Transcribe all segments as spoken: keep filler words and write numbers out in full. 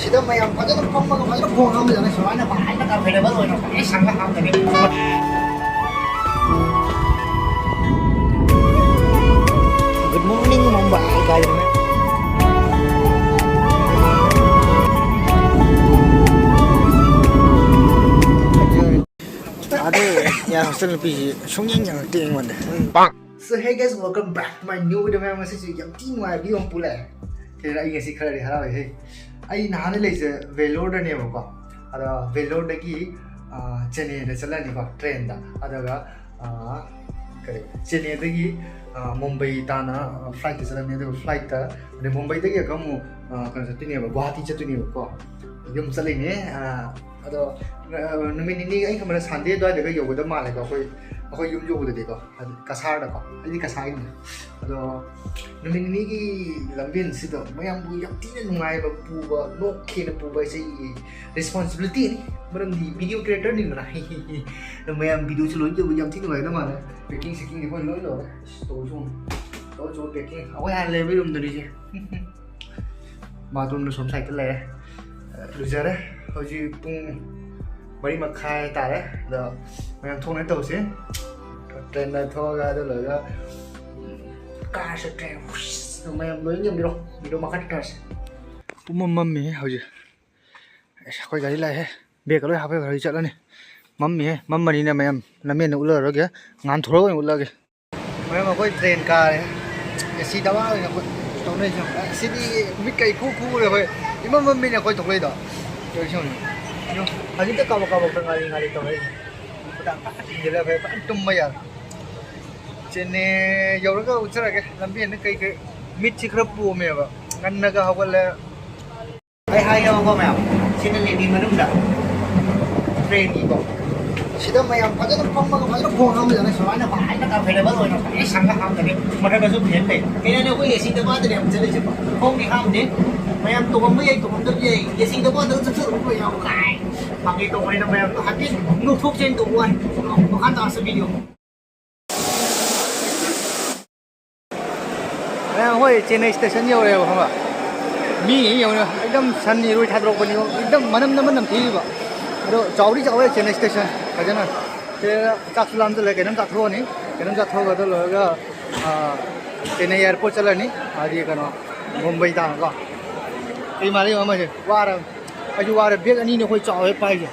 ꯁꯤꯗ ꯃꯌꯥꯝ ꯐꯖꯅ ꯐꯝꯃꯒ ꯐꯖꯅ ꯈꯣꯡ ꯍꯥꯝꯕꯗꯅ ꯁꯨꯃꯥꯏꯅ ꯐꯖꯅ comfortable ꯑꯣꯏꯅ ꯐꯖꯅ ꯁꯪꯉ ꯍꯥꯝꯒꯅꯤ꯫ Good morning, Mumbai, guys. ꯑꯗꯨ ꯌꯥ ꯍꯣꯁꯇꯦꯜ ꯅꯨꯄꯤꯁꯤ ꯁꯨꯡꯌꯦꯡ ꯌꯦꯡꯉꯛꯇꯦ ꯑꯩꯉꯣꯟꯗ꯫ So hey guys, welcome back to my new video. ꯃꯌꯥꯝ, ꯉꯁꯤꯁꯨ ꯌꯥꯝ ꯊꯤ ꯅꯨꯡꯉꯥꯏꯕ video ꯑꯃ ꯄꯨ ꯂꯥꯛꯑꯦ꯫ ꯊꯦꯡꯅ ꯑꯩ ꯉꯁꯤ ꯈꯔꯗꯤ ꯍꯔꯥꯎꯋꯦ ꯍꯦ꯫ ꯑꯩ ꯅꯍꯥꯟ ꯂꯩꯁꯦ ꯚꯦꯂꯣꯔꯗꯅꯦꯕꯀꯣ꯫ ꯑꯗ ꯚꯦꯂꯣꯔꯗꯒꯤ ꯆꯦꯟꯅꯥꯏꯗ ꯆꯠꯂꯅꯤꯀꯣ ꯇ꯭ꯔꯦꯟꯗ꯫ ꯑꯗꯨꯒ ꯀꯔꯤ, ꯆꯦꯟꯅꯥꯏꯗꯒꯤ ꯃꯨꯝꯕꯩ ꯇꯥꯅ ꯐ꯭ꯂꯥꯏꯠꯇ ꯆꯠꯂꯅꯤ꯫ ꯑꯗꯨꯒ ꯐ꯭ꯂꯥꯏꯠꯇ ꯑꯗꯩ ꯃꯨꯝꯕꯩꯗꯒꯤ ꯑꯃꯨꯛ ꯀꯩꯅꯣ ꯆꯠꯇꯣꯏꯅꯦꯕ, ꯒꯨꯋꯥꯍꯥꯇꯤ ꯆꯠꯇꯣꯏꯅꯦꯕꯀꯣ꯫ ꯌꯨꯝ ꯆꯠꯂꯤꯅꯦ꯫ ꯑꯗꯣ ꯅꯨꯃꯤꯠ ꯅꯤꯅꯤ, ꯑꯩ ꯈꯟꯕꯗ ꯁꯟꯗꯦ ꯑꯗꯨꯋꯥꯏꯗꯒ ꯌꯧꯒꯗꯕ ꯃꯥꯜꯂꯦꯀꯣ, ꯑꯩꯈꯣꯏ ꯑꯩꯈꯣꯏ ꯌꯨꯝ ꯌꯧꯕꯗꯗꯤꯀꯣ꯫ ꯍꯥꯏꯗꯤ ꯀꯁꯥꯔꯗꯀꯣ, ꯑꯩꯗꯤ ꯀꯁꯥꯔꯒꯤꯅꯦ꯫ ꯑꯗꯣ ꯅꯨꯃꯤꯠ ꯅꯤꯅꯤꯒꯤ ꯂꯝꯕꯦꯟꯁꯤꯗ ꯃꯌꯥꯝꯕꯨ ꯌꯥꯝ ꯊꯤꯅ ꯅꯨꯡꯉꯥꯏꯕ ꯄꯨꯕ, ꯅꯣꯛꯈꯦꯅ ꯄꯨꯕ ꯍꯥꯏꯁꯦ ꯑꯩꯒꯤ responsibilityꯅꯤ꯫ ꯃꯔꯝꯗꯤ video creatorꯅꯤꯗꯅ꯫ ꯑꯗꯣ ꯃꯌꯥꯝ videoꯁꯨ ꯂꯣꯏ ꯇꯧꯕ ꯌꯥꯝ ꯊꯤꯅ ꯅꯨꯡꯉꯥꯏꯗꯧ ꯃꯥꯜꯂꯦ꯫ Packing ꯁꯦꯀꯤꯡꯗꯤ ꯑꯩꯈꯣꯏ ꯂꯣꯏ ꯂꯣꯏꯔꯦ꯫ ꯑꯁ, ꯇꯧꯔꯤꯁꯤ ꯌꯦꯡꯉꯨ꯫ ꯇꯧꯔꯤꯁꯤ ꯌꯦꯡꯉꯨ, packing꯫ ꯑꯩꯈꯣꯏ ꯍꯥꯟꯅ ꯂꯩꯕ ꯔꯨꯝꯗꯨꯅꯤꯁꯦ꯫ ꯕꯥꯊꯔꯨꯝꯗ ꯁꯣꯝ ꯁꯥꯏꯗꯇ ꯂꯩꯔꯦ꯫ ꯂꯨꯖꯔꯦ꯫ ꯍꯧꯖꯤꯛ ꯄꯨꯡ ꯃꯔꯤ ꯃꯈꯥꯏ ꯇꯥꯔꯦ꯫ ꯑꯗꯣ ꯃꯌꯥꯝ ꯊꯣꯡꯅ ꯇꯧꯁꯦ꯫ ꯇ꯭ꯔꯦꯟꯗ ꯊꯣꯛꯑꯒ ꯑꯗꯨ ꯂꯣꯏꯔꯒ ꯀꯥꯔꯁꯦ ꯇ꯭ꯔꯦꯟ꯫ ꯃꯌꯥꯝ ꯂꯣꯏ ꯌꯦꯡꯕꯤꯔꯣ꯫ ꯚꯤꯗꯤꯑꯣ ꯃꯈꯥ ꯇꯥꯔꯁꯦ꯫ ꯄꯨꯝꯃꯝ ꯃꯝꯃꯤ ꯍꯧꯖꯤꯛ꯫ ꯑꯁ, ꯑꯩꯈꯣꯏ ꯒꯥꯔꯤ ꯂꯥꯛꯑꯦ꯫ ꯕꯦꯒꯀ ꯂꯣꯏ ꯍꯥꯞꯄꯒ ꯍꯧꯖꯤꯛ ꯆꯠꯂꯅꯤ꯫ ꯃꯝꯃꯤꯍꯦ꯫ ꯃꯝꯕꯅꯤꯅ ꯃꯌꯥꯝ ꯂꯝꯕꯦꯟꯗ ꯎꯠꯂꯔꯣꯏꯒꯦ꯫ ꯉꯥꯟꯊꯣꯔꯛꯑꯒ ꯑꯣꯏꯅ ꯎꯠꯂꯛꯑꯒꯦ꯫ ꯃꯌꯥꯝ ꯑꯩꯈꯣꯏ ꯇ꯭ꯔꯦꯟ ꯀꯥꯔꯦ꯫ ꯑꯦ ꯁꯤ ꯗꯕꯥ ꯑꯣꯏꯅ ꯑꯩꯈꯣꯏ ꯇꯧꯅꯔꯤꯁꯦ ꯌꯦꯡꯉꯨ꯫ ꯑꯦ ꯁꯤꯗꯤ ꯃꯤꯠꯀ ꯏꯈꯨ ꯈꯨꯔꯦ ꯑꯩꯈꯣꯏ꯫ ꯏꯃꯝ ꯃꯝꯃꯤꯅꯦ ꯑꯩꯈꯣꯏ ꯊꯣꯛꯂꯛꯏꯗꯣ꯫ ꯇꯧꯔꯤꯁꯦ ꯌꯦꯡꯉꯨ꯫ ꯍꯧꯖꯤꯛꯇ ꯀꯥꯕꯛ ꯀꯥꯕꯛꯇ ꯉꯥꯜꯂꯤ ꯉꯥꯜꯂꯤ ꯇꯧꯔꯛꯏꯁꯦ꯫ ꯐꯖꯅ ꯇꯨꯝꯕ ꯌꯥꯔꯦ꯫ ꯆꯦꯟꯅꯥꯏ ꯌꯧꯔꯒ ꯎꯠꯆꯔꯒꯦ꯫ ꯂꯝꯕꯦꯟꯗ ꯀꯩ ꯀꯩ ꯃꯤꯠꯁꯤ ꯈꯔ ꯄꯣꯝꯃꯦꯕ꯫ ꯉꯟꯅꯒ ꯍꯧꯒꯠꯂꯦ꯫ ꯑꯩ ꯍꯥꯏꯒꯦꯕꯀꯣ ꯃꯌꯥꯝ, ꯁꯤꯅ ꯂꯦꯇ꯭ꯔꯤꯟ ꯃꯅꯨꯡꯗ ꯇ꯭ꯔꯦꯟꯒꯤꯀꯣ꯫ ꯁꯤꯗ ꯃꯌꯥꯝ ꯐꯖꯅ ꯐꯝꯃꯒ ꯐꯖꯅ ꯈꯣꯡ ꯍꯥꯝꯕꯗꯅ ꯁꯨꯃꯥꯏꯅ ꯐꯖꯅ comfortable ꯑꯣꯏꯅ ꯐꯖꯅ ꯁꯪꯉ ꯍꯥꯝꯒꯅꯤ꯫ ꯃꯊꯛꯇꯁꯨ ꯐꯦꯟ ꯂꯩ꯫ ꯀꯩꯅꯣꯅꯦ, ꯑꯩꯈꯣꯏ ꯑꯦ ꯁꯤꯗ ꯄꯥꯗꯅꯦ ꯌꯥꯝ ꯆꯠꯂꯤꯁꯦ꯫ ꯈꯣꯡꯗꯤ ꯍꯥꯝꯗꯦ꯫ ꯃꯌꯥꯝ ꯇꯣꯡꯉꯝꯕ ꯌꯥꯏ, ꯇꯣꯡꯉꯝꯗꯕ ꯌꯥꯏ꯫ ꯑꯦ ꯁꯤꯗ ꯄꯥꯗꯅ ꯆꯠꯆꯔꯨꯕ ꯌꯥꯎ ꯀꯥꯏ꯫ ꯐꯥꯒꯤ ꯇꯧꯕꯅꯤꯅ ꯃꯌꯥꯝꯗꯣ ꯍꯥꯏꯐꯦꯠ ꯅꯣꯛꯊꯣꯛꯆꯦꯅ ꯇꯧꯕ ꯋꯥꯅꯤ꯫ ꯃꯈꯥ ꯇꯥꯁꯨ video꯫ ꯃꯌꯥꯝ ꯍꯣꯏ ꯆꯦꯟꯅꯥꯏ ꯁ꯭ꯇꯦꯁꯟ ꯌꯧꯔꯦꯕ, ꯈꯪꯕ꯭ꯔꯥ? ꯃꯤ ꯌꯦꯡꯉꯨꯅꯦ, ꯑꯦꯛꯗꯝ ꯁꯟ ꯏꯔꯣꯏ ꯊꯥꯗꯣꯔꯛꯄꯅꯤꯉꯣ, ꯑꯦꯛꯗꯝ ꯃꯅꯝꯅ ꯃꯅꯝ ꯊꯤꯔꯤꯕ꯫ ꯑꯗꯣ ꯆꯥꯎꯗꯤ ꯆꯥꯎꯋꯦ ꯆꯦꯟꯅꯥꯏ ꯁ꯭ꯇꯦꯁꯟ ꯐꯖꯅ꯫ ꯁꯤꯗ ꯆꯥꯛꯁꯨ ꯂꯥꯝꯁꯤꯜꯂꯦ, ꯀꯩꯅꯣꯝ ꯆꯥꯊꯣꯛꯑꯅꯤ꯫ ꯀꯩꯅꯣꯝ ꯆꯥꯊꯣꯛꯑꯒ ꯑꯗꯨ ꯂꯣꯏꯔꯒ, ꯑꯥ, ꯆꯦꯟꯅꯥꯏ ꯑꯦꯌꯥꯔꯄꯣꯔꯠ ꯆꯠꯂꯅꯤ, ꯍꯥꯏꯗꯤ ꯀꯩꯅꯣ, ꯃꯨꯝꯕꯩ ꯇꯥꯡꯀꯣ꯫ ꯑꯩ ꯃꯥꯜꯂꯤ ꯑꯃꯁꯦ ꯋꯥꯔꯕ꯫ ꯑꯩꯁꯨ ꯋꯥꯔꯦ, ꯕꯦꯒ ꯑꯅꯤꯅꯦ ꯑꯩꯈꯣꯏ ꯆꯥꯎꯋꯦ ꯄꯥꯏꯁꯦ꯫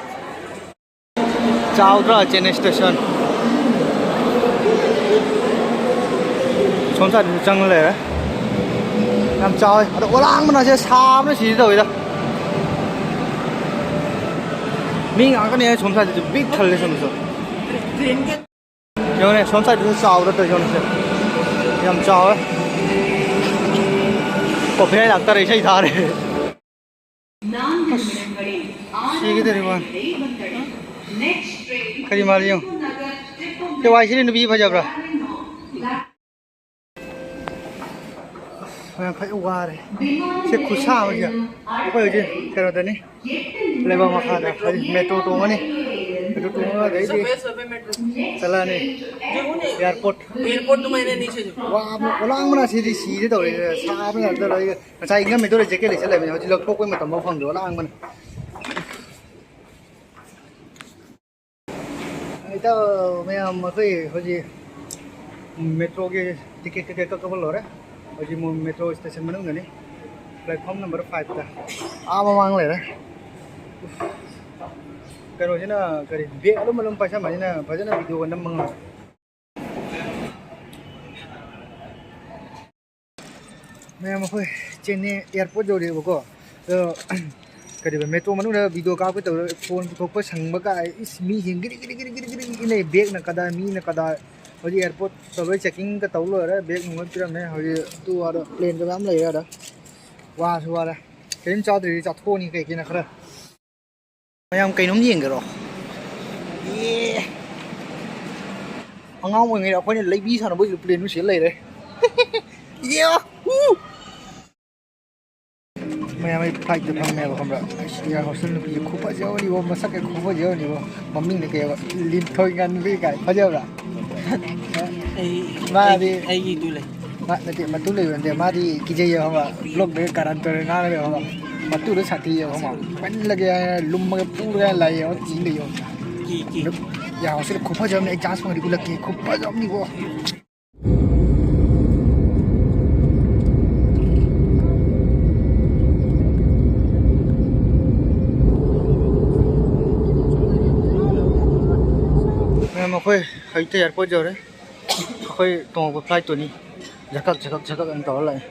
ꯆꯥꯎꯗ꯭ꯔꯥ ꯆꯦꯟꯅꯥꯏ ꯁ꯭ꯇꯦꯁꯟ? ꯁꯣꯝ ꯁꯥꯏꯗꯁꯨ ꯆꯪ ꯂꯩꯔꯦ꯫ ꯌꯥꯝ ꯆꯥꯎꯋꯦ꯫ ꯑꯗꯣ ꯑꯣꯂꯥꯡꯕꯅ ꯁꯦ ꯁꯥꯕꯅ ꯁꯤꯒꯦ ꯇꯧꯋꯤꯗ꯫ ꯃꯤ ꯉꯥꯛꯇꯅꯦ ꯁꯣꯝ ꯁꯥꯏꯗꯁꯨ ꯄꯤꯛ ꯊꯜꯂꯦ ꯁꯣꯝꯗꯁꯨ꯫ ꯌꯦꯡꯉꯨꯅꯦ, ꯁꯣꯝ ꯁꯥꯏꯗꯁꯨ ꯆꯥꯎꯗ꯭ꯔꯥ ꯇꯧꯔꯤꯁꯦ ꯌꯦꯡꯉꯨꯅꯦ ꯁꯦ꯫ ꯌꯥꯝ ꯆꯥꯎꯋꯦ꯫ ꯀꯣꯄꯤꯔꯥꯏꯠ ꯂꯥꯛꯇꯔꯦ, ꯏꯁꯩ ꯊꯥꯔꯦ꯫ ꯁꯤꯒꯗꯧꯔꯤꯕ꯫ ꯀꯔꯤ ꯃꯥꯜꯂꯤ ꯌꯦꯡꯉꯨ꯫ ꯁꯤ ꯋꯥꯏꯁꯤꯗꯤ ꯅꯨꯄꯤ ꯐꯖꯕ꯭ꯔꯥ? ꯃꯌꯥꯝ ꯐꯖ ꯋꯥꯔꯦ꯫ ꯁꯤ ꯈꯨꯠꯁꯥ ꯑꯃ ꯁꯤꯗ꯫ ꯑꯩꯈꯣꯏ ꯍꯧꯖꯤꯛ ꯀꯩꯅꯣꯗꯅꯤ꯫ ꯂꯩꯕꯥꯛ ꯃꯈꯥꯗ ꯍꯧꯖꯤꯛ ꯃꯦꯇ꯭ꯔꯣ ꯇꯣꯡꯉꯅꯤ꯫ ꯃꯦꯇ꯭ꯔꯣ ꯇꯣꯡꯉꯒ ꯑꯗꯩꯗꯤ ꯆꯠꯂꯛꯑꯅꯤ꯫ ꯑꯦꯌꯥꯔꯄꯣꯔꯠ꯫ ꯑꯦꯌꯥꯔꯄꯣꯔꯠ ꯑꯗꯨꯃꯥꯏꯅꯅꯤ ꯁꯤꯁꯨ꯫ ꯋꯥꯕꯅ, ꯑꯣꯂꯥꯡꯕꯅ ꯁꯤꯗꯤ ꯁꯤꯒꯦ ꯇꯧꯔꯦ꯫ ꯁꯥꯕꯅ ꯉꯝꯗ ꯂꯣꯏꯔꯦ꯫ ꯉꯁꯥꯏ ꯏꯪꯉꯝꯃꯤꯗꯣ ꯖꯦꯀꯦꯠ ꯂꯤꯠꯁꯜꯂꯛꯏꯅꯦ꯫ ꯍꯧꯖꯤꯛ ꯂꯧꯊꯣꯛꯄꯩ ꯃꯇꯝ ꯐꯥꯎ ꯐꯪꯗꯦ꯫ ꯑꯣꯂꯥꯡꯕꯅ꯫ ꯏꯇꯥꯎ ꯃꯌꯥꯝ, ꯑꯩꯈꯣꯏ ꯍꯧꯖꯤꯛ ꯃꯦꯇ꯭ꯔꯣꯒꯤ ꯇꯤꯀꯦꯠ ꯀꯩꯀꯩ ꯀꯛꯄ ꯂꯣꯏꯔꯦ꯫ ꯍꯧꯖꯤꯛ ꯃꯣꯏ ꯃꯦꯇ꯭ꯔꯣ ꯁ꯭ꯇꯦꯁꯟ ꯃꯅꯨꯡꯗꯅꯤ꯫ ꯄ꯭ꯂꯦꯠꯐꯣꯝ ꯅꯝꯕꯔ ꯐꯥꯏꯚꯇ꯫ ꯑꯥ ꯃꯃꯥꯡ ꯂꯩꯔꯦ꯫ ꯀꯩꯅꯣꯁꯤꯅ ꯀꯔꯤ, ꯕꯦꯒ ꯑꯂꯨꯝ ꯑꯂꯨꯝ ꯄꯥꯏꯁꯟꯕꯅꯤꯅ ꯐꯖꯅ ꯚꯤꯗꯤꯑꯣꯒ ꯅꯝꯕ ꯉꯝꯃꯣꯏ꯫ ꯃꯌꯥꯝ, ꯑꯩꯈꯣꯏ ꯆꯦꯟꯅꯥꯏ ꯑꯦꯌꯥꯔꯄꯣꯔꯠ ꯌꯧꯔꯛꯑꯦꯕꯀꯣ꯫ ꯑꯗꯣ, ꯀꯔꯤꯕ, ꯃꯦꯇ꯭ꯔꯣ ꯃꯅꯨꯡꯗ ꯚꯤꯗꯤꯑꯣ ꯀꯥꯞꯀꯦ ꯇꯧꯔ ꯐꯣꯟ ꯄꯨꯊꯣꯛꯄ ꯁꯪꯕ ꯀꯥꯏ꯫ ꯏꯁ, ꯃꯤꯁꯤꯡ ꯒꯤꯔꯤ ꯒꯤꯔꯤ ꯒꯤꯔꯤ ꯒꯤꯔꯤ ꯒꯤꯔꯤ ꯏꯟꯅꯩ꯫ ꯕꯦꯒꯅ ꯀꯗꯥꯏ, ꯃꯤꯅ ꯀꯗꯥꯏ꯫ ꯍꯧꯖꯤꯛ ꯑꯦꯌꯥꯔꯄꯣꯔꯠꯇ ꯂꯣꯏ ꯆꯦꯛꯀꯤꯡꯒ ꯇꯧ ꯂꯣꯏꯔꯦ꯫ ꯕꯦꯒ ꯅꯨꯡ ꯂꯣꯏ ꯄꯤꯔꯝꯃꯦ꯫ ꯍꯧꯖꯤꯛ ꯑꯗꯨ ꯑꯗ ꯄ꯭ꯂꯦꯟꯗ ꯃꯌꯥꯝ ꯂꯩꯔꯦ ꯑꯗ꯫ ꯋꯥꯁꯨ ꯋꯥꯔꯦ꯫ ꯀꯔꯤꯝ ꯆꯥꯗ꯭ꯔꯤꯗꯤ ꯆꯥꯊꯣꯛꯑꯅꯤ ꯀꯩꯀꯩꯅ ꯈꯔ꯫ ꯃꯌꯥꯝ ꯀꯩꯅꯣꯝ ꯌꯦꯡꯒꯦꯔꯣ? ꯑꯦ! ꯑꯉꯥꯡ ꯑꯣꯏꯔꯤꯉꯩꯗ ꯑꯩꯈꯣꯏꯅ ꯂꯩꯕꯤ ꯁꯥꯟꯅꯕꯒꯤ ꯄ꯭ꯂꯦꯟꯗꯨ ꯁꯤꯗ ꯂꯩꯔꯦ꯫ ꯌꯦ! ꯎ! ꯃꯌꯥꯝ ꯑꯩ ꯐ꯭ꯂꯥꯏꯠꯇ ꯐꯝꯃꯦꯕ, ꯈꯪꯕ꯭ꯔꯥ? ꯑꯩꯁ, ꯑꯦꯌꯥꯔ ꯍꯣꯁꯇꯦꯜ ꯅꯨꯄꯤꯁꯦ ꯈꯨꯐꯖ ꯑꯃꯅꯤꯕꯣ, ꯃꯁꯛꯀ ꯈꯨꯐꯖ ꯑꯃꯅꯤꯕꯣ꯫ ꯃꯃꯤꯡꯅ ꯀꯩ ꯍꯥꯏꯕ? ꯂꯤꯟꯊꯣꯏ ꯉꯥꯟꯕꯤ ꯀꯥꯏ꯫ ꯐꯖꯕ꯭ꯔꯥ? ꯑꯩ, ꯃꯥꯗꯤ ꯑꯩꯒꯤ, ꯑꯩꯒꯤꯗꯨ ꯂꯩ꯫ ꯃꯥ ꯅꯠꯇꯦ, ꯃꯇꯨ ꯂꯩꯕ ꯅꯠꯇꯦ, ꯃꯥꯗꯤ ꯀꯤꯖꯩꯌꯦ ꯈꯪꯕ, ꯕ꯭ꯂꯣꯛꯇꯒ ꯀꯥꯔꯟ ꯇꯧꯔ ꯉꯥꯡꯉꯒ ꯈꯪꯕ, ꯃꯇꯨꯗꯣ ꯁꯥꯊꯤꯌꯦ ꯈꯪꯕ, ꯄꯜꯂꯒꯦ ꯍꯥꯏꯅ ꯂꯨꯝꯃꯒ ꯐꯨꯔꯒ ꯂꯥꯛꯑꯦ ꯈꯪꯕ, ꯆꯤ ꯂꯩꯌꯦ ꯈꯪꯕ꯫ ꯀꯤ ꯀꯤ ꯌꯥ ꯍꯣꯁꯇꯦꯜ ꯈꯨꯐꯖ ꯑꯃꯅꯤ, ꯑꯩ ꯆꯥꯟꯁ ꯐꯪꯉꯗꯤ ꯎꯠꯂꯛꯀꯦ, ꯈꯨꯐꯖ ꯑꯃꯅꯤꯀꯣ꯫ ꯃꯌꯥꯝ, ꯑꯩꯈꯣꯏ ꯍꯧꯖꯤꯛꯇ ꯑꯦꯌꯥꯔꯄꯣꯔꯠ ꯌꯧꯔꯦ꯫ ꯑꯩꯈꯣꯏ ꯇꯣꯡꯉꯛꯄ ꯐ꯭ꯂꯥꯏꯠꯇꯨꯅꯤ꯫ ꯖꯀꯛ ꯖꯀꯛ ꯖꯀꯛ ꯑꯗꯨꯝ ꯇꯧꯔ ꯂꯥꯛꯑꯦ꯫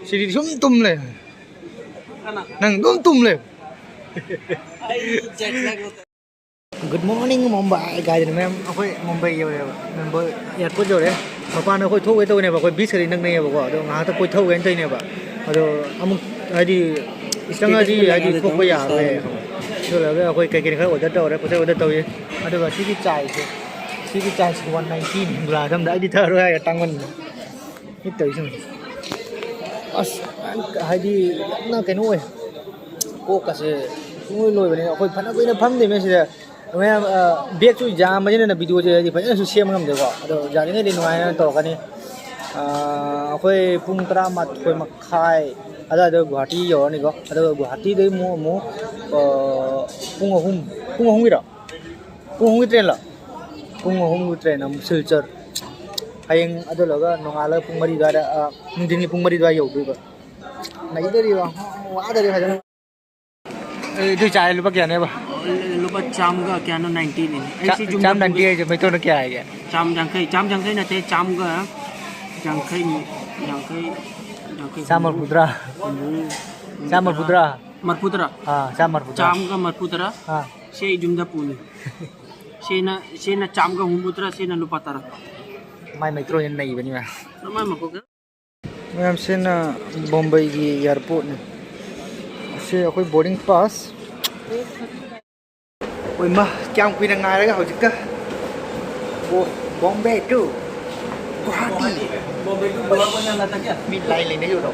ꯁꯤꯗꯤ ꯁꯨꯝ ꯇꯨꯝ ꯂꯩ꯫ ꯅꯪ ꯑꯗꯨꯝ ꯇꯨꯝ ꯂꯩ꯫ ꯒꯨꯗ ꯃꯣꯔꯅꯤꯡ ꯃꯨꯝꯕꯥꯏ ꯀꯥꯏꯗꯅ ꯃꯌꯥꯝ ꯑꯩꯈꯣꯏ ꯃꯨꯝꯕꯥꯏ ꯌꯧꯔꯦꯕ꯫ ꯃꯨꯝꯕꯥꯏ ꯑꯦꯌꯥꯔꯄꯣꯔꯠ ꯌꯧꯔꯦ꯫ ꯃꯄꯥꯟꯗ ꯑꯩꯈꯣꯏ ꯊꯣꯛꯎꯒꯦ ꯇꯧꯕꯅꯦꯕ, ꯑꯩꯈꯣꯏ ꯕꯤꯁꯀꯗꯤ ꯅꯛꯅꯩꯌꯦꯕꯀꯣ, ꯑꯗꯣ ꯉꯥꯏꯍꯥꯛꯇ ꯀꯣꯏꯊꯣꯛꯎꯒꯦꯅ ꯇꯧꯔꯤꯅꯦꯕ꯫ ꯑꯗꯣ ꯑꯃꯨꯛ ꯍꯥꯏꯗꯤ ꯆꯪꯉꯗꯤ ꯍꯥꯏꯗꯤ ꯊꯣꯛꯄ ꯌꯥꯔꯣꯏ꯫ ꯑꯗꯨ ꯂꯣꯏꯔꯒ ꯑꯩꯈꯣꯏ ꯀꯩꯀꯩꯅꯣ ꯈꯔ ꯑꯣꯔꯗꯔ ꯇꯧꯔꯦ, ꯄꯣꯠ ꯆꯩ ꯑꯣꯔꯗꯔ ꯇꯧꯏ꯫ ꯑꯗꯨꯒ ꯁꯤꯒꯤ ꯆꯥꯏꯁꯦ, ꯁꯤꯒꯤ ꯆꯥꯏꯁꯦ ꯋꯥꯟ ꯅꯥꯏꯟꯇꯤꯅꯤ ꯒꯨꯂꯥ ꯁꯝꯗ ꯑꯩꯗꯤ ꯊꯛꯑꯔꯣꯏ ꯍꯥꯏꯔꯒ ꯇꯥꯡꯃꯟꯗꯅ꯫ ꯃꯤꯠ ꯇꯧꯔꯤꯁꯤꯡꯁꯦ꯫ ꯑꯁ ꯍꯥꯏꯗꯤ ꯌꯥꯝꯅ ꯀꯩꯅꯣ ꯑꯣꯏ꯫ ꯀꯣꯛꯀꯁꯦ ꯄꯨꯡꯂꯣꯏ ꯂꯣꯏꯕꯅꯤꯅ ꯑꯩꯈꯣꯏ ꯐꯅ ꯀꯨꯏꯅ ꯐꯝꯗꯣꯏꯅꯦ ꯁꯤꯗ꯫ ꯃꯌꯥꯝ, ꯑ, ꯕꯦꯒꯁꯨ ꯌꯥꯝꯕꯅꯤꯅ ꯚꯤꯗꯤꯑꯣꯁꯦ ꯍꯥꯏꯗꯤ ꯐꯖꯅꯁꯨ ꯁꯦꯝꯕ ꯉꯝꯗꯦꯀꯣ꯫ ꯑꯗꯣ ꯌꯥꯔꯤꯉꯩꯗꯤ ꯅꯨꯡꯉꯥꯏꯅ ꯇꯧꯔꯛꯀꯅꯤ꯫ ꯑ, ꯑꯩꯈꯣꯏ ꯄꯨꯡ ꯇꯔꯥꯃꯥꯊꯣꯏ ꯃꯈꯥꯏ ꯑꯗꯨꯋꯥꯏꯗ ꯒꯨꯍꯥꯇꯤ ꯌꯧꯔꯅꯤꯀꯣ꯫ ꯑꯗꯨꯒ ꯒꯨꯍꯥꯇꯤꯗꯒꯤ ꯑꯃꯨꯛ, ꯑꯃꯨꯛ, ꯑ, ꯄꯨꯡ ꯑꯍꯨꯝ, ꯄꯨꯡ ꯑꯍꯨꯝꯒꯤꯔꯣ? ꯄꯨꯡ ꯑꯍꯨꯝꯒꯤ ꯇ꯭ꯔꯦꯟꯂꯣ? ꯄꯨꯡ ꯑꯍꯨꯝꯒꯤ ꯇ꯭ꯔꯦꯟ ꯑꯃꯨꯛ ꯁꯤꯜꯆꯔ꯫ ꯍꯌꯦꯡ ꯑꯗꯨ ꯂꯣꯏꯔꯒ ꯅꯣꯡꯉꯥꯜꯂꯒ ꯄꯨꯡ ꯃꯔꯤ ꯑꯗꯨꯋꯥꯏꯗ, ꯑ, ꯅꯨꯡꯊꯤꯟꯒꯤ ꯄꯨꯡ ꯃꯔꯤ ꯑꯗꯨꯋꯥꯏ ꯌꯧꯗꯣꯏꯕ꯫ ꯅꯩꯗꯣꯔꯤꯕ, ꯋꯥꯗꯣꯔꯤ ꯐꯖꯅ꯫ ꯑꯦ, ꯑꯗꯨ ꯆꯥꯏ ꯂꯨꯄꯥ ꯀꯌꯥꯅꯦꯕ? ꯂꯨꯄꯥ ꯆꯥꯝꯃꯒ ꯀꯌꯥꯅꯣ, ꯅꯥꯏꯟꯇꯤꯅꯤ꯫ ꯑꯩ ꯆꯥ-, ꯁꯤ ꯌꯨꯝꯗ ꯆꯥꯝ ꯅꯥꯏꯟꯇꯤ ꯄꯨꯒꯦ꯫ ꯍꯥꯏꯁꯦ ꯃꯩꯇꯩꯂꯣꯟꯗ ꯀꯌꯥ ꯍꯥꯏꯒꯦ? ꯆꯥꯝ ꯌꯥꯡꯈꯩ, ꯆꯥꯝ ꯌꯥꯡꯈꯩ ꯅꯠꯇꯦ, ꯆꯥꯝꯃꯒ ꯌꯥꯡꯈꯩ, ꯌꯥꯡꯈꯩ ꯆꯥꯝ ꯍꯨꯝꯐꯨ, ꯃꯔꯤꯐꯨꯇꯔꯥ? ꯍꯨꯝꯐꯨ, ꯆꯥꯝ ꯃꯔꯤꯐꯨꯇꯔꯥ? ꯃꯔꯤꯐꯨꯇꯔꯥ꯫ ꯑꯥ, ꯆꯥꯝ ꯃꯔꯤꯐꯨꯇꯔꯥ꯫ ꯆꯥꯝꯃꯒ ꯃꯔꯤꯐꯨꯇꯔꯥ꯫ ꯑꯥ꯫ ꯁꯤ ꯑꯩ ꯌꯨꯝꯗ ꯄꯨꯅꯤ꯫ ꯁꯤꯅ, ꯁꯤꯅ ꯆꯥꯝꯃꯒ ꯍꯨꯝꯐꯨꯇꯔꯥ, ꯁꯤꯅ ꯂꯨꯄꯥ ꯇꯔꯥ꯫ ꯃꯥꯏ ꯃꯩꯇ꯭ꯔꯣꯟꯁꯤꯅ ꯅꯩꯕꯅꯤ ꯃꯌꯥꯝ꯫ ꯃꯥꯏ ꯃꯀꯣꯛꯇ꯫ ꯃꯌꯥꯝꯁꯤꯅ ꯕꯣꯝꯕꯩꯒꯤ ꯑꯦꯌꯥꯔꯄꯣꯔꯠꯅꯤ꯫ ꯑꯁꯤ ꯑꯩꯈꯣꯏ ꯕꯣꯔꯗꯤꯡ ꯄꯥꯁ꯫ ꯑꯣꯏꯃꯥ, ꯀꯌꯥꯝ ꯀꯨꯏꯅ ꯉꯥꯏꯔꯒ ꯍꯧꯖꯤꯛꯇ꯫ ꯑꯣ, ꯕꯣꯝꯕꯦ to ꯒꯨꯋꯥꯍꯥꯇꯤ꯫ ꯕꯣꯝꯕꯦ to ꯒꯨꯋꯥꯍꯥꯇꯤ ꯑꯣꯏꯅ ꯂꯥꯛꯇ ꯀꯌꯥ? ꯃꯤ ꯂꯥꯏꯟ ꯂꯦꯡꯅ ꯌꯧꯔꯣ꯫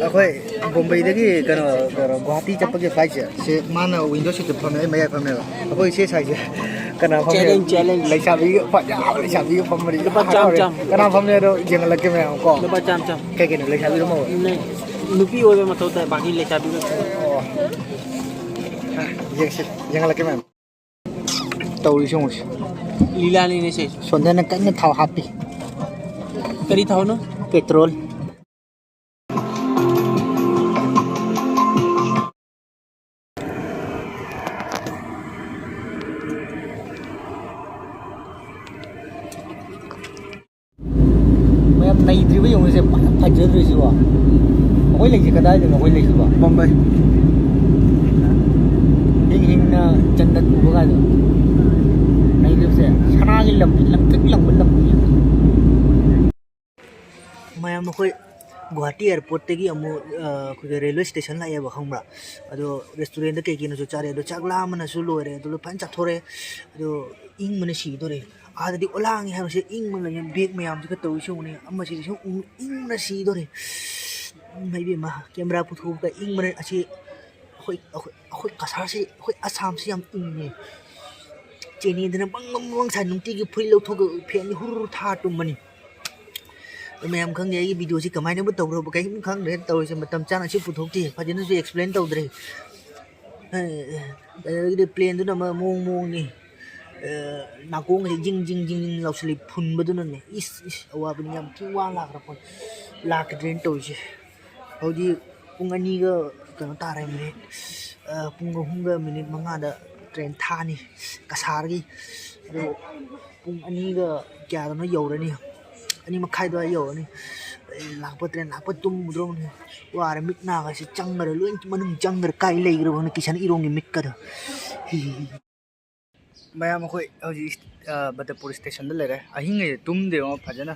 ꯑꯩꯈꯣꯏ ꯕꯣꯝꯕꯦꯗꯒꯤ ꯀꯩꯅꯣ, ꯀꯩꯅꯣ, ꯒꯨꯋꯥꯍꯥꯇꯤ ꯆꯠꯄꯒꯤ ꯐ꯭ꯂꯥꯏꯠꯁꯦ, ꯁꯤ ꯃꯥꯅ ꯋꯤꯟꯗꯣ ꯁꯤꯠꯇ ꯐꯝꯃꯦ, ꯑꯩ ꯃꯌꯥꯏ ꯐꯝꯃꯦꯕ꯫ ꯑꯩꯈꯣꯏ ꯁꯤ ꯁꯥꯏꯁꯦ ꯀꯅꯥ ꯐꯝꯃꯤ? Challenge, challenge. ꯂꯩꯁꯥꯕꯤꯒ ꯐꯖꯕ ꯂꯩꯁꯥꯕꯤꯒ ꯐꯝꯃꯗꯤ ꯂꯨꯄꯥ ꯆꯥꯝ, ꯍꯔꯥꯎꯔꯦ꯫ ꯆꯥꯝ꯫ ꯀꯅꯥ ꯐꯝꯃꯤ ꯍꯥꯏꯗꯣ ꯌꯦꯡꯍꯜꯂꯛꯀꯦ ꯃꯌꯥꯝ ꯀꯣ꯫ ꯂꯨꯄꯥ ꯆꯥꯝ, ꯆꯥꯝ꯫ ꯀꯩ ꯀꯩꯅꯣ ꯂꯩꯁꯥꯕꯤꯔꯣ ꯃꯧꯔꯣ? ꯅꯦ, ꯅꯨꯄꯤ ꯑꯣꯏꯕ ꯃꯊꯧ ꯇꯥꯏ, ꯕꯥꯀꯤ ꯂꯩꯁꯥꯕꯤꯔꯣ꯫ ꯑꯣ꯫ ꯌꯦꯡꯁꯤ, ꯌꯦꯡꯍꯜꯂꯛꯀꯦ ꯃꯌꯥꯝ꯫ ꯇꯧꯔꯤꯁꯤ ꯌꯦꯡꯉꯨꯁꯤ꯫ ꯂꯤꯂꯥꯅꯤꯅꯦ ꯁꯦ꯫ ꯁꯣꯟꯗꯅ ꯀꯟꯅ ꯊꯥꯎ ꯍꯥꯞꯄꯤ꯫ ꯀꯔꯤ ꯊꯥꯎꯅꯣ? ꯄꯦꯇ꯭ꯔꯣꯜ꯫ ꯃꯌꯥꯝ ꯅꯩꯗ꯭ꯔꯤꯕ ꯌꯦꯡꯉꯨꯁꯦ, ꯐꯖꯅ ꯐꯖꯗ꯭ꯔꯤꯁꯤꯕꯣ꯫ ꯑꯩꯈꯣꯏ ꯂꯩꯁꯦ ꯀꯗꯥꯏꯗꯅꯣ ꯑꯩꯈꯣꯏ ꯂꯩꯁꯤꯕꯣ? ꯕꯣꯝꯕꯦ꯫ ꯍꯤꯡ ꯍꯤꯡꯅ ꯖꯟꯅꯠ ꯎꯕ ꯀꯥꯏꯗꯣ꯫ ꯅꯩꯗ꯭ꯔꯤꯕꯁꯦ ꯁꯅꯥꯒꯤ ꯂꯝꯕꯤ, ꯂꯪꯇ꯭ꯔꯤꯛ ꯂꯪꯕ ꯂꯝꯕꯤ꯫ ꯃꯌꯥꯝ ꯑꯩꯈꯣꯏ ꯒꯨꯍꯥꯇꯤ ꯑꯦꯌꯥꯔꯄꯣꯔꯠꯇꯒꯤ ꯑꯃꯨꯛ, ꯑ, ꯑꯩꯈꯣꯏꯒꯤ ꯔꯦꯜꯋꯦ ꯁ꯭ꯇꯦꯁꯟ ꯂꯥꯛꯑꯦꯕ, ꯈꯪꯕ꯭ꯔꯥ? ꯑꯗꯣ ꯔꯦꯁꯇꯨꯔꯦꯟꯗ ꯀꯩ ꯀꯩꯅꯣꯁꯨ ꯆꯥꯔꯦ, ꯑꯗꯣ ꯆꯥꯛ ꯂꯥꯝꯕꯅꯁꯨ ꯂꯣꯏꯔꯦ, ꯑꯗꯣ ꯐꯖꯅ ꯆꯥꯊꯣꯔꯛꯑꯦ꯫ ꯑꯗꯣ ꯏꯪꯕꯅ ꯁꯤꯗꯣꯔꯦ꯫ ꯑꯥꯗꯗꯤ ꯑꯣꯂꯥꯡꯉꯤ ꯍꯥꯏꯕꯁꯦ ꯏꯪꯕꯅ ꯂꯩꯌꯦ, ꯕꯦꯒ ꯃꯌꯥꯝꯁꯤꯒ ꯇꯧꯔꯤꯁꯤ ꯌꯦꯡꯉꯨꯅꯦ, ꯑꯃꯁꯤꯗꯤ ꯁꯨꯝ ꯏꯪ-, ꯏꯪꯕꯅ ꯁꯤꯗꯣꯔꯦ꯫ ꯏꯃꯥ ꯏꯕꯦꯝꯃ, ꯀꯦꯃꯦꯔꯥ ꯄꯨꯊꯣꯛꯄꯗ ꯏꯪꯕꯅ ꯑꯁꯤ ꯑꯩꯈꯣꯏ, ꯑꯩꯈꯣꯏ, ꯑꯩꯈꯣꯏ ꯀꯁꯥꯔꯁꯤ, ꯑꯩꯈꯣꯏ ꯑꯁꯥꯝꯁꯤ ꯌꯥꯝ ꯏꯪꯉꯦ꯫ ꯆꯦꯅꯦꯗꯅ ꯕꯪ ꯕꯪ ꯕꯪ ꯁꯥꯏ, ꯅꯨꯡꯇꯤꯒꯤ ꯐꯨꯔꯤꯠ ꯂꯧꯊꯣꯛꯑꯒ ꯐꯦꯟꯁꯤ ꯍꯨꯔꯨ ꯊꯥꯔ ꯇꯨꯝꯕꯅꯤ꯫ ꯑꯗꯨ ꯃꯌꯥꯝ ꯈꯪꯗꯦ, ꯑꯩꯒꯤ ꯚꯤꯗꯤꯑꯣꯁꯤ ꯀꯃꯥꯏꯅꯕꯨ ꯇꯧꯈ꯭ꯔꯕ ꯀꯔꯤꯝ ꯈꯪꯗ꯭ꯔꯦ ꯇꯧꯔꯤꯁꯦ, ꯃꯇꯝ ꯆꯥꯅ ꯁꯤ ꯄꯨꯊꯣꯛꯇꯦ, ꯐꯖꯅꯁꯨ ꯑꯦꯛꯁꯄ꯭ꯂꯦꯟ ꯇꯧꯗ꯭ꯔꯦ꯫ ꯑꯗꯒꯤꯗꯤ ꯄ꯭ꯂꯦꯟꯗꯨꯅ ꯑꯃ ꯃꯑꯣꯡ ꯃꯑꯣꯡꯅꯤ꯫ ꯑ, ꯅꯥꯀꯣꯡꯒꯁꯦ ꯖꯤꯡ ꯖꯤꯡ ꯖꯤꯡ ꯖꯤꯡ ꯂꯥꯎꯁꯤꯜꯂꯤ ꯐꯨꯟꯕꯗꯨꯅꯅꯦ꯫ ꯏꯁ, ꯏꯁ, ꯑꯋꯥꯕꯅꯤ, ꯌꯥꯝ ꯊꯤ ꯋꯥꯅ ꯂꯥꯛꯈ꯭ꯔ ꯄꯣꯠꯅꯤ꯫ ꯂꯥꯛꯈꯤꯗ꯭ꯔꯦꯅ ꯇꯧꯔꯤꯁꯦ꯫ ꯍꯧꯖꯤꯛ ꯄꯨꯡ ꯑꯅꯤꯒ ꯀꯩꯅꯣ ꯇꯥꯔꯦ ꯃꯤꯅꯤꯠ, ꯑ, ꯄꯨꯡ ꯑꯍꯨꯝꯒ ꯃꯤꯅꯤꯠ ꯃꯉꯥꯗ ꯇ꯭ꯔꯦꯟ ꯊꯥꯅꯤ ꯀꯁꯥꯔꯒꯤ꯫ ꯑꯗꯣ ꯄꯨꯡ ꯑꯅꯤꯒ ꯀꯌꯥꯗꯅꯣ ꯌꯧꯔꯅꯤ, ꯑꯅꯤ ꯃꯈꯥꯏ ꯑꯗꯨꯋꯥꯏ ꯌꯧꯔꯅꯤ꯫ ꯑꯩ ꯂꯥꯛꯄ ꯇ꯭ꯔꯦꯟ ꯂꯥꯛꯄ ꯇꯨꯝꯃꯨꯗ꯭ꯔꯣꯕꯅꯤ꯫ ꯋꯥꯔꯦ, ꯃꯤꯠ ꯅꯥꯒꯁꯦ ꯆꯪꯈ꯭ꯔꯦ, ꯂꯣꯏ ꯃꯅꯨꯡ ꯆꯪꯈ꯭ꯔꯦ, ꯀꯥꯏ ꯂꯩꯈ꯭ꯔꯕꯅꯣ ꯀꯤꯁꯟ ꯏꯔꯣꯡꯒꯤ ꯃꯤꯠꯀꯗꯣ꯫ ꯍꯤ, ꯍꯤ, ꯍꯤ꯫ ꯃꯌꯥꯝ ꯑꯩꯈꯣꯏ ꯍꯧꯖꯤꯛ, ꯑ, ꯕꯗꯔꯄꯨꯔ ꯁ꯭ꯇꯦꯁꯟꯗ ꯂꯩꯔꯦ꯫ ꯑꯍꯤꯡ ꯑꯩꯁꯦ ꯇꯨꯝꯗꯦꯉꯣ ꯐꯖꯅ,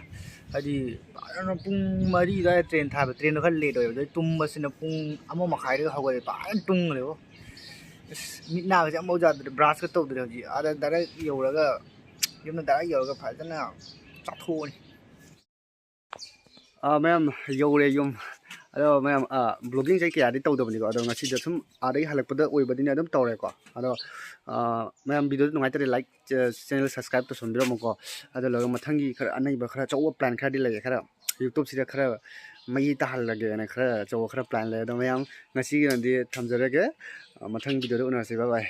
ꯍꯥꯏꯗꯤ ꯐꯖꯅ ꯄꯨꯡ ꯃꯔꯤ ꯑꯗꯨꯋꯥꯏꯗ ꯇ꯭ꯔꯦꯟ ꯊꯥꯕ, ꯇ꯭ꯔꯦꯟꯗꯣ ꯈꯔ ꯂꯦꯠ ꯑꯣꯏꯕ, ꯑꯗꯩ ꯇꯨꯝꯕꯁꯤꯅ ꯄꯨꯡ ꯑꯃ ꯃꯈꯥꯏꯗꯒ ꯍꯧꯒꯠꯂꯦ, ꯐꯖꯅ ꯇꯨꯝꯈ꯭ꯔꯦꯕꯣ꯫ ꯑꯁ, ꯃꯤꯠ ꯅꯥꯒꯁꯦ ꯑꯝꯐꯥꯎ ꯌꯥꯗ꯭ꯔꯦ, ꯕ꯭ꯔꯁꯀ ꯇꯧꯗ꯭ꯔꯦ ꯍꯧꯖꯤꯛ꯫ ꯑꯥꯗ ꯗꯥꯏꯔꯦꯛ ꯌꯧꯔꯒ, ꯌꯨꯝꯗ ꯗꯥꯏꯔꯦꯛ ꯌꯧꯔꯒ ꯐꯖꯅ ꯆꯥꯊꯣꯛꯑꯅꯤ꯫ ꯑꯥ, ꯃꯌꯥꯝ ꯌꯧꯔꯦ ꯌꯨꯝ꯫ ꯑꯗꯣ ꯃꯌꯥꯝ, ꯕ꯭ꯂꯣꯒꯤꯡꯁꯦ ꯑꯩ ꯀꯌꯥꯗꯤ ꯇꯧꯗꯕꯅꯤꯀꯣ, ꯑꯗꯣ ꯉꯁꯤꯗꯤ ꯁꯨꯝ ꯑꯥꯗꯒꯤ ꯍꯜꯂꯛꯄꯗ ꯑꯣꯏꯕꯅꯤꯅ ꯑꯗꯨꯝ ꯇꯧꯔꯦꯀꯣ꯫ ꯑꯗꯣ ꯃꯌꯥꯝ, ꯚꯤꯗꯤꯑꯣꯗꯣ ꯅꯨꯡꯉꯥꯏꯇꯔꯦ, ꯂꯥꯏꯛ, ꯆꯦꯅꯦꯜ ꯁꯕꯁꯀ꯭ꯔꯥꯏꯕ ꯇꯧꯁꯟꯕꯤꯔꯝꯃꯨꯀꯣ꯫ ꯑꯗꯣ ꯂꯣꯏꯔꯒ ꯃꯊꯪꯒꯤ ꯈꯔ ꯑꯅꯩꯕ, ꯈꯔ ꯑꯆꯧꯕ ꯄ꯭ꯂꯥꯟ ꯈꯔꯗꯤ ꯂꯩꯌꯦ꯫ ꯈꯔ ꯌꯨꯇ꯭ꯌꯨꯕꯁꯤꯗ ꯈꯔ ꯃꯩ ꯇꯥꯍꯜꯂꯒꯦꯅ ꯈꯔ ꯑꯆꯧꯕ ꯈꯔ ꯄ꯭ꯂꯥꯟ ꯂꯩ꯫ ꯑꯗꯣ ꯃꯌꯥꯝ, ꯉꯁꯤꯒꯤ ꯑꯣꯏꯅꯗꯤ ꯊꯝꯖꯔꯒꯦ꯫ ꯃꯊꯪ ꯚꯤꯗꯤꯑꯣꯗ ꯎꯅꯔꯁꯤ꯫ ꯕꯥꯏ ꯕꯥꯏ꯫